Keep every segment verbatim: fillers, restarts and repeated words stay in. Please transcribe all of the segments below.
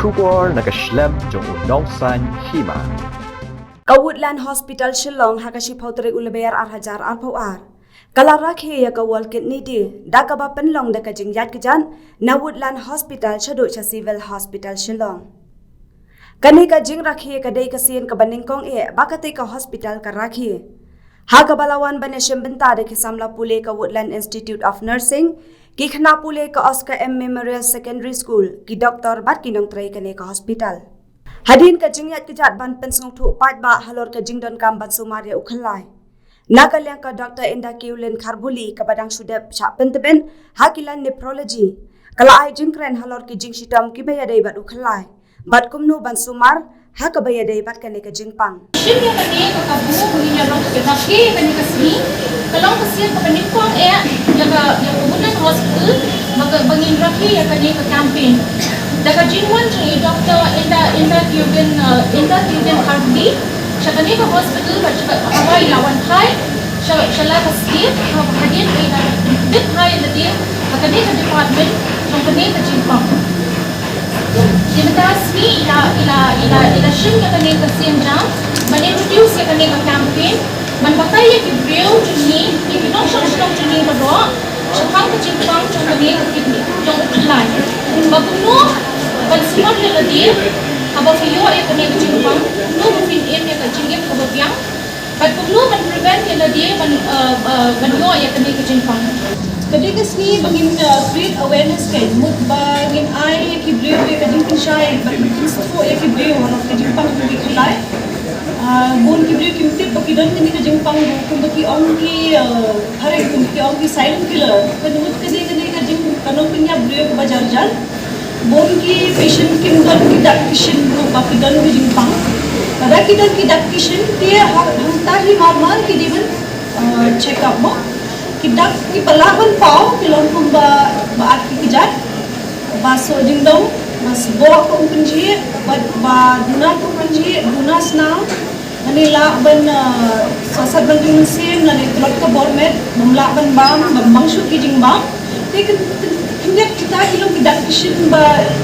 Khubor na ka shlem jong u nongsan hima. Ka Woodland Hospital Shillong ha ka shiphew tarik u Lber ar hajar arphew ar ka la rakhe ïa ka World Kidney Day da kaba pynlong da ka jingïaid kjat na Woodland Hospital shaduh sha Civil Hospital Shillong. Kane ka jingrakhe ka dei ka sien kaba nyngkong eh ba katei ka hospital ka rakhe. Ha kaba la wan ban ïashim bynta da ki samla pule ka Woodland Institute of Nursing, ki khynnah pule ka Oscar M Memorial Secondary School, ki doktor bad ki nongtrei kane ka hospital. Hadien ka jingïaid kjat ban pynsngewthuh paidbah halor ka jingdonkam ban sumar ïa u khyllai, na ka liang ka Doktor Inda Kiulin Kharbuli kaba dang shu dep shah pyntbit ha ki lad nephrology, ka la ai jingkren halor ki jingshitom kiba ïadei bad u khyllai bad kumno ban sumar ha kaba ïadei bad kane ka jingpang. Shim ïa kane ka kabu ba ngin ïa rakhe ïa kane ka sngi, ka long ka sien kaba nyngkong eh ïa ka, ïa ka Woodland Hospital ba ka, ba ngin rakhe ïa kane ka campaign. Da ka jingwan jong i Doktor Inda, Inda Kiulin, uh, Inda Kiulin Kharbuli sha kane ka hospital, bad sha ka, haba i la wan phai sha, sha la ka state, ha, hadien i la dep phai lade ha kane ka department jong kane ka jingpang. Te mynta ka sngi i la, i la, i la, i la shim ïa kane ka sienjam ban introduce ïa kane ka campaign ban batai ïa ki briew jong ngi, ïa ki nongshong shnong jong ngi baroh shaphang ka jingpang jong kane ka kidney, jong u khyllai, ba kumno ban sumar ïa lade haba phi ïoh ïa kane ka jingpang, kumno ba phin im ïa ka jingim kaba biang, bad kumno ban prevent ïa lade ban, uh, uh, ban ïoh ïa kane ka jingpang. Ka dei ka sngi ba ngin, uh, create awareness, ka mut ba ngin ai ïa ki briew ïa ka jingpynshai bad pynsngewthuh ïa ki briew halor ka jingpang jong ki khyllai. Uh, bun ki briew kim tip ba ki don kane ka jingpang, kumba ki ong ki, uh, phareng, kumba ki ong ki silent killer. Ka mut ka dei kane ka jing, ka nongpynïap briew kaba jar jar. Bun ki patient kim don ki dak ki shin ruh ba ki don ka jingpang. Lada ki don ki dak ki shin, te ha, hangta hi mar mar ki dei ban, uh, check up mo. Ki dak kiba lah ban paw ki long kumba, ba at ki kjat, ba soh jingdong, ba sboh ka umphniang, ba, ba duna ka umphniang, duna snam, Ngi lah ban, uh, sosat ban jingmynsiem, ngi tlot ka bor met, bym lah ban bam, bym bang shuh ki jingbam. Te khyndiat kita ki long ki dak ki shin ba,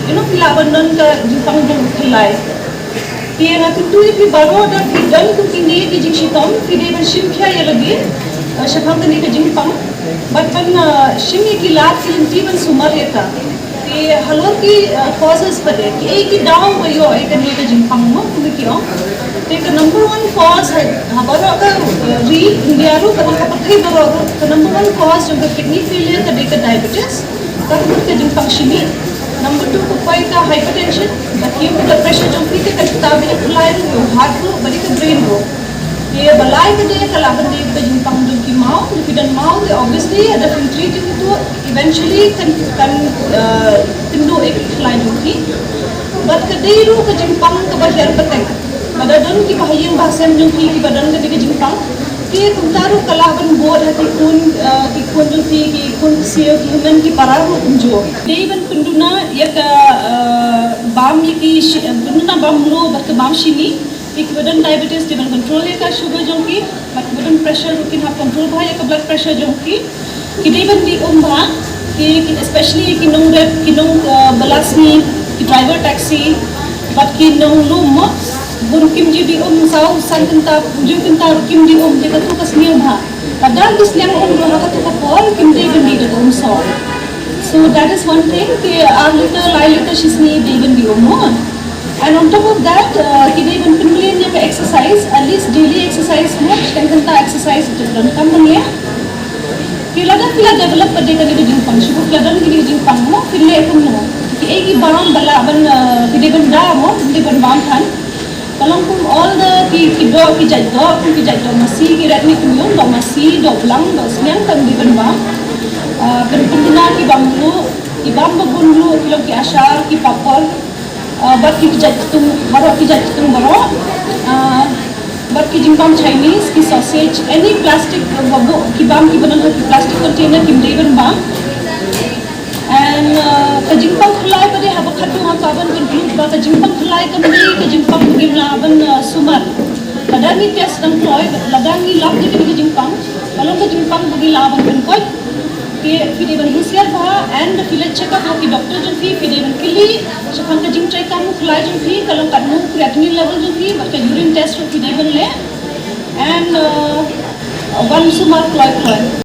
you know, ki lah ban don ka jingpang jong u khyllai. Te nga kyntu ïa phi baroh, da phi don kum kine ki jingshitom, phi dei ban shim khia ïa lade, uh, shaphang kane ka jingpang. Bad ban, uh, shim ïa ki lad ki lynti ban sumar ïa ka. Te halor ki, uh, causes pat de, kiei ki daw ba ïoh ïa kane ka jingpang mo, kumba ki ong. Te ka number one cause ha, ha baroh ka, uh, ri India ruh, ka, ka pyrthei baroh ruh, ka number one cause jong ka kidney failure ka dei ka diabetes. Ka mut ka jingpang shini. Number two ka poi ka hypertension, ka kiew ka blood pressure jong phi, te ka jingthaw ba ïa u khyllai ruh, ïa u heart ruh, bad ïa ka brain ruh. Te ba lai ka dei ka lah ban dei ka jingpang jong ki maw, ki don maw, te obviously lada phin treat ïa kito, eventually kan, kan, uh, kynduh ïa ki khyllai jong ki. Bad ka dei ruh ka jingpang kaba hiar pateng. Lada don kiba ha ïing ba ha sem jong ki kiba don kane ka jingpang, te kumta ruh ka lah ban bud ha ki khun, uh, ki khun jong ki, ki khun ksiew, ki hynmen ki para ruh kumjuh. Dei ban pynduna ïa ka, uh, bam ïa ki shi-, uh, pynduna bam mluh bad ka bam shini. Te kiba don diabetes dei ban control ïa ka sugar jong ki, bad kiba don pressure ruh kin hap control bha ïa ka blood pressure jong ki. Ki dei ban die um bha, ki, ki, especially ki nongrep, ki nong, uh, bylla sngi, ki driver taxi, bad ki nonglum mo. Bun kim ju die um saw san kynta, hynñiew kynta ruh kim die um, te katu ka sniew bha. Lada ki sliang um ruh ha katu ka por, kim dei ban die da ka um soh. So that is one thing, ki ar litre, lai litre shisngi dei ban die um mo. And on top of that, uh, ki dei ban pynmlien ïa ka exercise, at least daily exercise mo, shiteng kynta exercise te ka donkam ban leh. Te lada phi la develop pat de kane ka jingpang, shibun phi la don kane ka jingpang mo, phi leh kumno? Kiei ki bam ba lah ban, uh, phi dei ban da mo, phi dei ban bam than. Ka long kum all the ki, ki doh, ki jait doh, kum ki jait doh masi, ki red meat, kum ïong doh masi, doh blang, doh sniang, kam dei ban bam. Ah, pyn, pynduna ki bam mluh, ki bam ba bun mluh, ki long ki ashar, ki papor, ah, bad ki jait ktung, baroh ki jait ktung baroh. Ah, bad ki jingbam Chinese, ki sausage, any plastic, ah, ba bun, ki bam, ki ba don ha ki plastic container, kim dei ban bam. And, uh, ka jingpang khyllai pat de haba khatduh nga kwah ban conclude ba ka jingpang khyllai kam dei ka jingpang ba ngim lah ban, uh, sumar. Lada ngi test nang kloi, lada ngi lap ïa kane ka jingpang, ka long ka jingpang ba ngi lah ban pynkoit. Phi, phi dei ban husiar bha, and phi leit check up ha ki doctor jong phi, phi dei ban kylli shaphang ka jingtrei kam u khlai jong phi, ka long katno creatinine level jong phi, bad ka urine test ruh phi dei ban leh, and uh, wan sumar kloi kloi.